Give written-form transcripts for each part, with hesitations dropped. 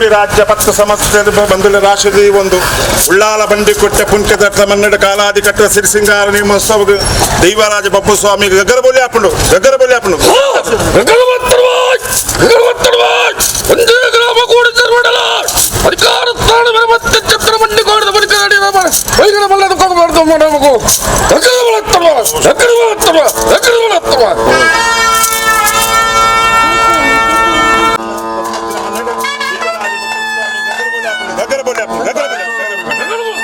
ಕೂಡಿ ರಾಜ್ಯ ಪತ್ತು ಸಮಸ್ತ ಬಂಧುల ರಾಶಿ ಒಂದು ಉಳ್ಳಾಲ ಬಂಡಿ ಕೊಟ್ಟ ಪುಂಕದ ಮನ್ನಡ ಕಾಲಾದಿ ಕಟ್ಟ ಸಿರಿಸಿಂಗಾರ ನಿಮೋತ್ಸವ ದೈವರಾಜ ಬಪ್ಪು ಸ್ವಾಮಿ ಗಗ್ಗರ ಬೋಲಿ ಹಾಪುಂಡು, ಗಗ್ಗರ ಬೋಲಿ ಹಾಪುಂಡು. ಒಂದೇ ಗ್ರಾಮ ಕೂಡಿ ತರುವಡಲ ಅಧಿಕಾರಸ್ಥಾನ ಮತ್ತೆ ಛತ್ರ ಮಂಡಿ ಕೋಡಿದ ಬಳಿಕ ಬೈಗಡ ಮಲ್ಲದ ಕೊಡಬಾರ್ದು ಮಾಡಬೇಕು. ಗಗ್ಗರ ಬಳತ್ತವ, ಗಗ್ಗರ ಬಳತ್ತವ, ಗಗ್ಗರ ಬಳತ್ತವ. ಗಗ್ಗರ ಬೋಲಿ ಹಾಪುಂಡು, ಗಗ್ಗರ ಬೋಲಿ ಹಾಪುಂಡು.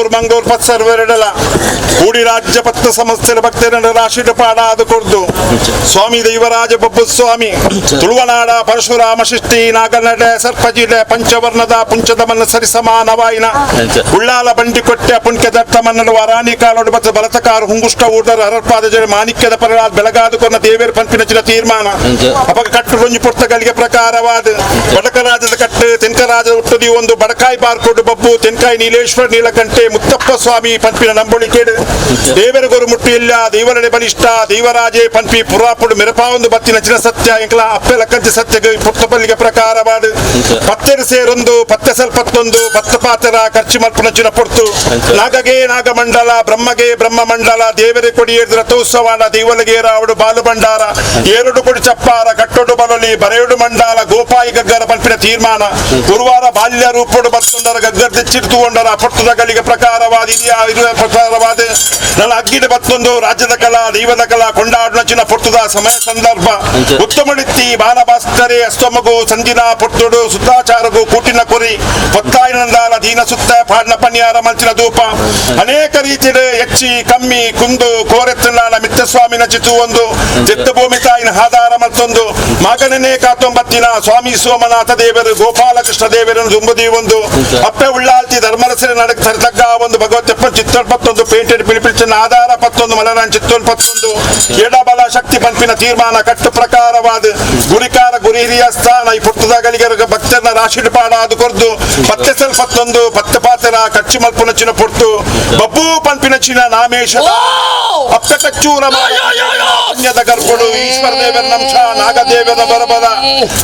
ಬೋಲೂರು ಮಂಗಳೂರು ಪತ್ಸರ್ವರೆಡಲ ಕೂಡಿ ರಾಜ್ಯ ಪತ್ತ ಸಮಸ್ಯೆ ಭಕ್ತರನ್ನು ರಾಶಿಡು ಪಾಡಾದ ಕೊರ್ದು ಸ್ವಾಮಿ ದೈವರಾಜ ಬಬ್ಬು ಸ್ವಾಮಿ ತುಳುವನಾಡ ಪರಶುರಾಮ ಸೃಷ್ಟಿ ನಾಗನಡೆ ಸರ್ಪಜಿಡೆ ಪಂಚವರ್ಣದ ಪುಂಚದ ಮನ್ನ ಸರಿಸಮಾನವಾಯಿನ ಉಳ್ಳಾಲ ಬಂಡಿಕೊಟ್ಟೆ ಪುಣ್ಯ ದತ್ತ ಮನ್ನಡು ವರಾಣಿ ಕಾಲೋಡು ಮತ್ತು ಬಲತಕಾರು ಹುಂಗುಷ್ಟ ಊಟರ ಹರಪಾದ ಜಡೆ ಮಾಣಿಕ್ಯದ ಪರಳಾದ ಬೆಳಗಾದು ಕೊನ್ನ ದೇವೇರ್ ಪಂಪಿನ ಚಿರ ತೀರ್ಮಾನ ಅಪಗ ಕಟ್ಟು ರೊಂಜಿ ಪುರ್ತಗಳಿಗೆ ಪ್ರಕಾರವಾದ ಬಡಕರಾಜದ ಕಟ್ಟು ತೆನ್ಕರಾಜದ ಹುಟ್ಟದಿ ಒಂದು ಬಡಕಾಯಿ ಬಾರ್ಕೋಡು ಬಬ್ಬು ತೆನ್ಕಾಯಿ ನೀಲೇಶ್ವರ ನೀಲಕಂಠೆ ಮುತ್ತಪ್ಪ ಸ್ವಾಮಿ ಪಂಪಿನ ನಂಬೊಳಿಕೇಡು ದೇವರ ಗುರು ಮುಟ್ಟು ಇಲ್ಲ ದೇವರಡೆ ಬಲಿಷ್ಠ ದೇವರಾಜೇ ಪಂಪಿ ಪುರಾಪುಡು ಮೆರಪಾವೊಂದು ಬತ್ತಿನ ಚಿರ ಸತ್ಯ ಎಂಕಲ ಅಪ್ಪೆ ಲಕ್ಕಂಚಿ ಸತ್ಯಗೆ ಪುರ್ತಪಲ್ಲಿಗೆ ಪ್ರಕಾರವಾದ ಪತ್ತೆರು ಸೇರೊಂದು ಪತ್ತೆ ಸಲ್ಪತ್ತೊಂದು ಪತ್ತ ಪಾತ್ರ ಖರ್ಚು ಮಲ್ಪುನ ಚಿನ ಪೊರ್ತು ನಾಗಗೆ ನಾಗಮಂಡಲ ಬ್ರಹ್ಮಗೆ ಬ್ರಹ್ಮಮಂಡಲ ದೇವರೇ ಕೊಡಿ ಏರ್ದು ರಥೋತ್ಸವಾಡ ದೇವಲಗೆ ರಾವಡು ಬಾಲು ಭಂಡಾರ ಏರುಡು ಕೊಡಿ ಚಪ್ಪಾರ ಕಟ್ಟೊಡು ಬಲೊಲಿ ಬರೆಯುಡು ಮಂಡಾಲ ಗೋಪಾಯಿ ಗಗ್ಗರ ಪಲ್ಪಿನ ತೀರ್ಮಾನ ಗುರುವಾರ ಬಾಲ್ಯ ರೂಪೊಡು ಬತ್ತೊಂಡರ ಗಗ್ಗರ್ ತೆಚ್ಚಿರ್ತುಕೊಂಡರ ಪೊರ್ತದ ಗಳಿಗೆ ಪ್ರಕಾರವಾದ ಇದೆಯಾ ಇರುವ ಪ್ರಕಾರವಾದ ನನ್ನ ಅಗ್ಗಿಡ ಬತ್ತೊಂದು ರಾಜ್ಯದ ಕಲಾ ದೈವದ ಕಲಾ ಕೊಂಡಾಡುನ ಪೊರ್ತುದ ಸಮಯ ಸಂದರ್ಭ ಉತ್ತಮಡಿತ್ತಿ ಬಾಲಭಾಸ್ಕರೆ ಅಸ್ತಮಗು ಸಂಜಿನ ಪೊರ್ತುಡು ಸುತ್ತಾಚಾರಗು ಕೂಟಿನ ಕೊರಿ ಪೊತ್ತಾಯಿನಂದಾಲ ದೀನ ಸುತ್ತ ಪಾಡ್ನ ಪನ್ಯಾರ ಮಂಚಿನ ಧೂಪ ಅನೇಕ ರೀತಿಯ ಹೆಚ್ಚಿ ಕಮ್ಮಿ ಕುಂದು ಕೋರೆತ್ತನಾಲ ಮಿತ್ತಸ್ವಾಮಿನ ಚಿತು ಒಂದು ಭೂಮಿ ತಾಯಿನ ಆಧಾರ ಮತ್ತೊಂದು ಮಗನನೇ ಕಾತೊಂಬತ್ತಿನ ಸ್ವಾಮಿ ಸೋಮನಾಥ ದೇವರು ಗೋಪಾಲಕೃಷ್ಣ ದೇವರನ್ನು ದುಂಬುದಿ ಒಂದು ಅಪ್ಪೆ ಉಳ್ಳಾಲ್ತಿ ಧರ್ಮರಸರ ನಡಕ ತಗ್ಗ ಒಂದು ಭಗವತ್ತೆಪ್ಪ ಚಿತ್ತೊಂದು ಪೇಂಟೆಡ್ ಪಿಳಿಪಿಳಿಚನ ಆಧಾರ ಪತ್ತೊಂದು ಮಲರಾನ್ ಚಿತ್ತೊಂದು ಪತ್ತೊಂದು ಎಡಬಲ ಶಕ್ತಿ ಪಂಪಿನ ತೀರ್ಮಾನ ಕಟ್ಟು ಪ್ರಕಾರವಾದ ಗುರಿಕಾರ ಗುರಿ ಹಿರಿಯ ಸ್ಥಾನ ಈ ಪುಟ್ಟದ ಗಲಿಗರ ಭಕ್ತರನ್ನ ರಾಶಿ ಪಾಡ ಅದು ಕೊರ್ದು ಪತ್ತೆ ಸಲ್ ಪತ್ತೊಂದು ಪತ್ತೆ ಪಾತ್ರ ಕಚ್ಚು ಮಲ್ಪುನ ಚಿನ ಪೊರ್ತು ಬಬ್ಬು ಪಂಪಿನ ಚಿನ ನಾಮೇಶ ಅಪ್ಪ ಕಚ್ಚೂರ ಪುಣ್ಯದ ಗರ್ಭಡು ಈಶ್ವರ ದೇವರ ನಂಶ ನಾಗದೇವರ ಬರಬರ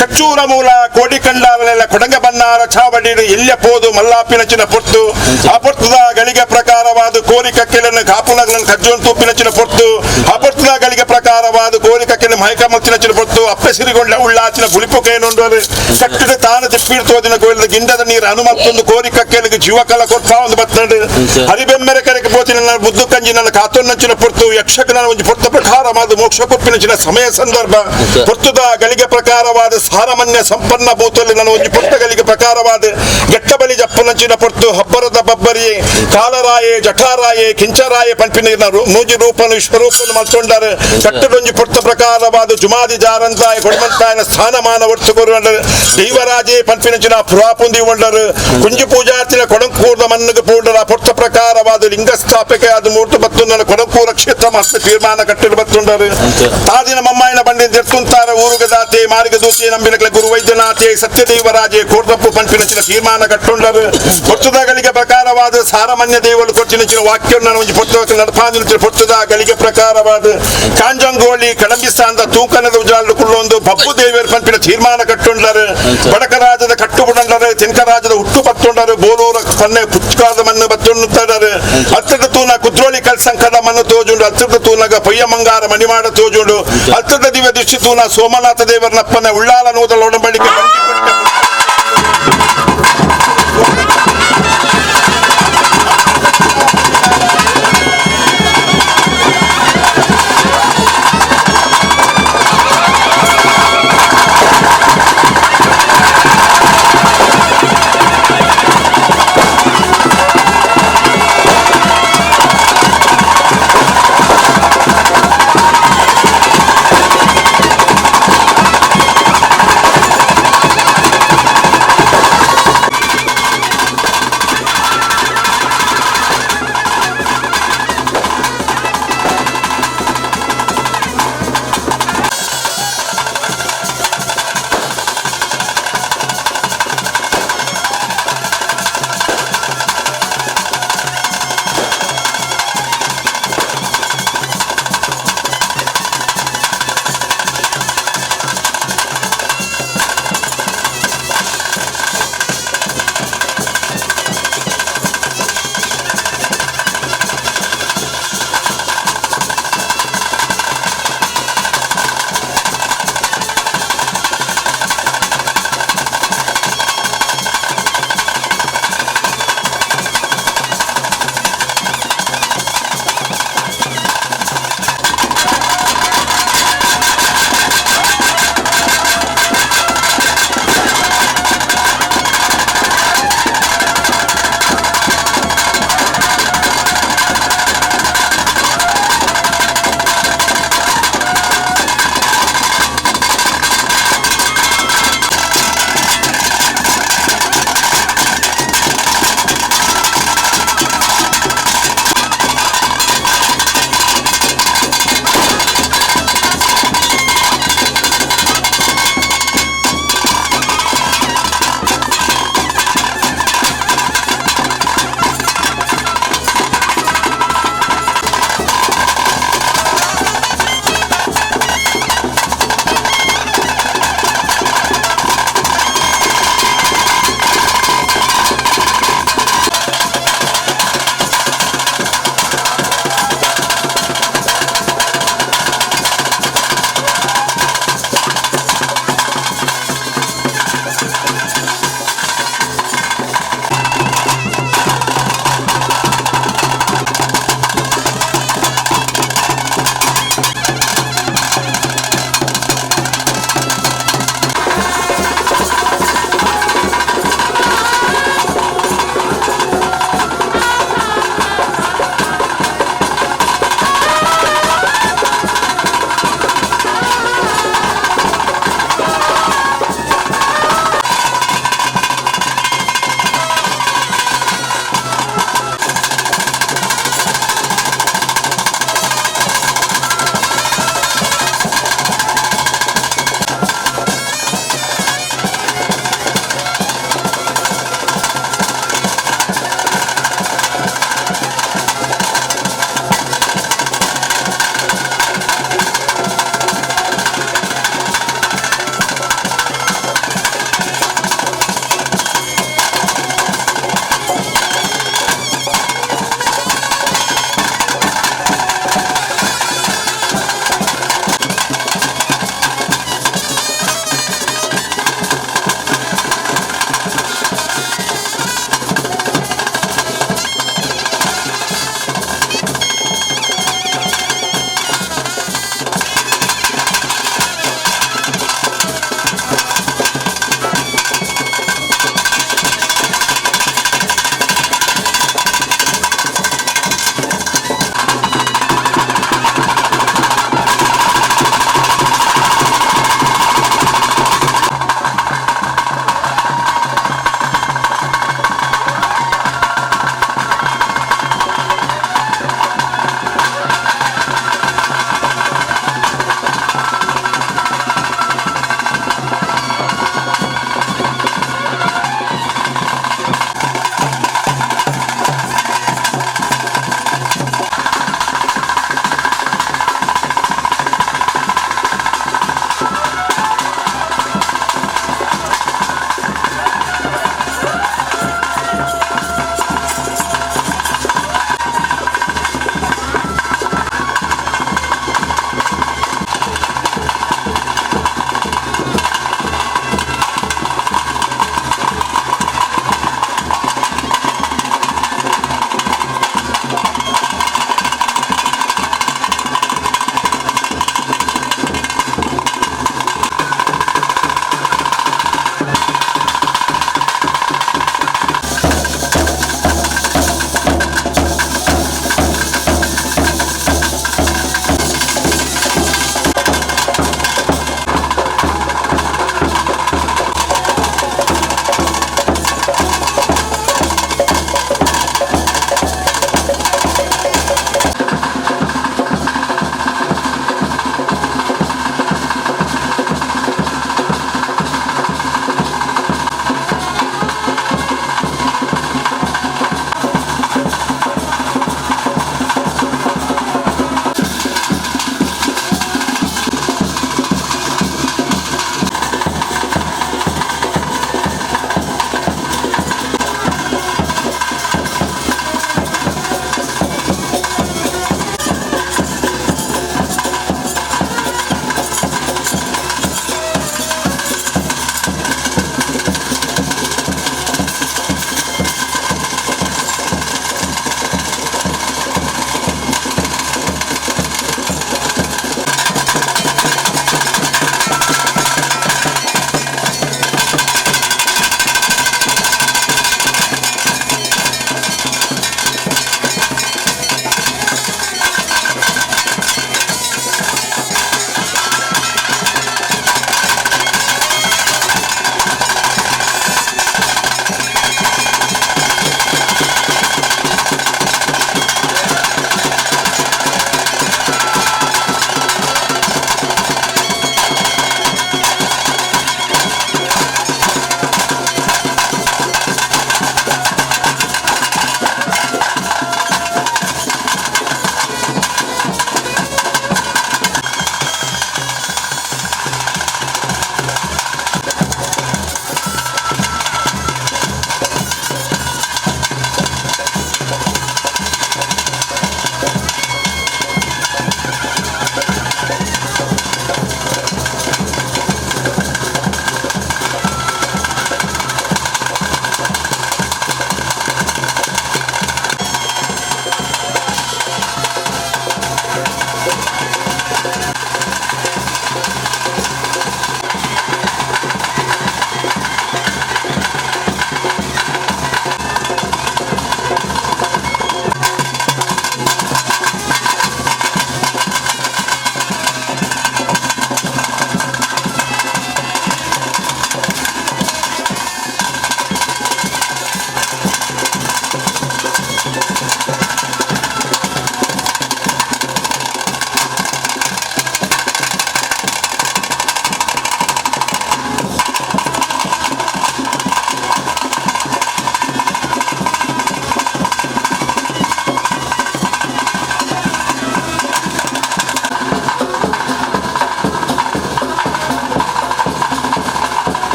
ಕಚ್ಚೂರ ಮೂಲ ಕೋಡಿ ಕಂಡಾರನೆಲ್ಲ ಕೊಡಂಗ ಬನ್ನಾರ ಚಾವಡಿ ಎಲ್ಯ ಪೋದು ಮಲ್ಲಾಪಿನ ಚಿನ ಪೊರ್ತು ಆ ಪೊರ್ತುದ ಗಳಿಗೆ ಪ್ರಕಾರವಾದ ಕೋರಿ ಕಕ್ಕೆಲನ್ನು ಕಾಪುಲಗಳನ್ನು ಕಜ್ಜೋನ್ ತೂಪಿನ ಚಿನ ಪೊರ್ತು ಆ ಪೊರ್ತುದ ಗಳಿಗೆ ಪ್ರಕಾರವಾದ ಕೋರಿ ಕಕ್ಕೆಲ ಮೈಕ ಮಲ್ತಿನ ಚಿನ ಪೊರ್ತು ಅಪ್ಪೆ ಸಿರಿಗೊಂಡ ಉಳ್ಳಾಚಿನ ಬುಳಿಪು ಕೈನುಂಡು ಕಟ್ಟಿದ ತಾನು ತಿಪ್ಪಿಡ್ತೋದಿನ ಕೋಯಿಲದ ಗಿಂಡದ ನೀರು ಹನುಮತ್ತೊಂದು ಕೋರಿ ಕಕ್ಕೆಲಿಗೆ ಜೀವಕಲ ಕೊರ್ಪ ಒಂದು ಬತ್ತಂಡು ಹರಿಬೆಮ್ಮೆರೆ ಕರೆಗೆ ಪೋತಿನ ನನ್ನ ಬುದ್ದು ಕಂಜಿ ನನ್ನ ಕಾತೊನ್ನಂಚಿನ ಪೊರ್ತು ಯಕ್ಷಗನ ಒಂದು ಪೊರ್ತ ಪ್ರಕಾರ ಮಾದು ಮೋಕ್ಷ ಕೊಪ್ಪಿನಂಚಿನ ಸಮಯ ಸಂದರ್ಭ ಪೊರ್ತುದ ಗಳಿಗೆ ಪ್ರಕಾರವಾದ ಸಾರಮಾನ್ಯ ಸಂಪನ್ನ ಭೂತಲ್ಲಿ ನನ್ನ ಒಂದು ಪೊರ್ತ ಗಳಿಗೆ ಪ್ರಕಾರವಾದ ಗೆಟ್ಟಬಲಿ ಜಪ್ಪನಂಚಿನ ಪೊರ್ತು ಹಬ್ಬರದ ಬಬ್ಬರಿ ಕಾಲರಾಯೆ ಜಠಾರಾಯೆ ಕಿಂಚರಾಯೆ ಪಂಪಿನ ಮೂಜಿ ರೂಪನು ವಿಶ್ವರೂಪನು ಮಲ್ತೊಂಡರು ಕಟ್ಟಡೊಂಜಿ ಪೊರ್ತ ಪ್ರಕಾರವಾದ ಜುಮಾದಿ ಜಾರಂತಾಯ ಕೊಡಮಂತಾಯನ ಸ್ಥಾನಮಾನ ಒಟ್ಟು ಕೊರುವಂಡರು ದೈವರಾಜೇ ಪಂಪಿನಂಚಿನ ಪುರಾಪುಂದಿ ಒಂಡರು ಕುಂಜು ಪೂಜಾರ್ತಿನ ಕೊಡಂಕೂರ್ದ ಮನ್ನುಗೆ ಪೂಂಡರ ಪೊರ್ತ ಪ್ರಕಾರವಾದ ಲಿಂಗ ಸ್ಥಾಪಕ ಅದು ಮೂರ್ತು ಬತ್ತೊಂದನ ಕೊಡಂಕೂರ ಕ್ಷೇತ್ರ ಮಸ್ತ್ ತೀರ್ಮಾನ ಕಟ್ಟಿಡು ಬತ್ತುಂಡರು ತಾದಿನ ಮಮ್ಮಾಯಿನ ಬಂಡಿ ತೆರ್ತುಂತಾರ ಊರುಗ ದಾತೆ ಮಾರಿಗ ದೂತಿ ನಂಬಿನಕ್ಲೆ ಗುರು ವೈದ್ಯನಾಥೆ ಸತ್ಯದೇವರಾಜೇ ಕೋರ್ದಪ್ಪು ಪಂಪಿನಂಚಿನ ತೀರ್ಮಾನ ಕಟ್ಟುಂಡರು ಪೊರ್ತುದ ಗಳಿಗೆ ಪ್ರಕಾರವಾದ ಸಾರಮಾನ್ಯ ದೇವರು ಕೊಟ್ಟಿನ ವಾಕ್ಯ ಒಂಜಿ ಪೊರ್ತ ನಡಪಾದಿನ ಪೊರ್ತುದ ಗಳಿಗೆ ಪ್ರಕಾರವಾದ ಕಾಂಜಂಗೋಳಿ ಕಡಂಬಿಸ್ತಾನದ ತೂಕನದ ಉಜಾಲು ಕುಳ್ಳೊಂದು ಬಬ್ಬು ದೇವರು ಪಂಪಿನ ತೀರ್ಮಾನ ಕಟ್ಟುಂಡರು ಬಡಕರಾಜದ ಕಟ್ಟು ಬುಡಂಡರು ತಿನ್ಕರಾಜದ ಹುಟ್ಟು ಪತ್ತುಂಡರು ಬೋಲೂರ ಪನ್ನೆ ಪುಚ್ಕಾದ ಮಣ್ಣು ಬತ್ತುಂಡರು ಹತ್ತದ ತೂನ ಕುದ್ರೋಳಿ ಕಲ್ಸಂಕದ ಮಣ್ಣು ತೋಜುಂಡು ಹತ್ತದ ತೂನಗ ಪೊಯ್ಯ ಮಂಗಾರ ಮಣಿಮಾಡ ತೋಜುಂಡು ಹತ್ತದ ದಿವ್ಯ ದೃಷ್ಟಿ ತೂನ ಸೋಮನಾಥ ದೇವರನಪ್ಪನ ಉಳ್ಳಾಲ ನೂದಲ ಒಡಂಬಡಿಕೆ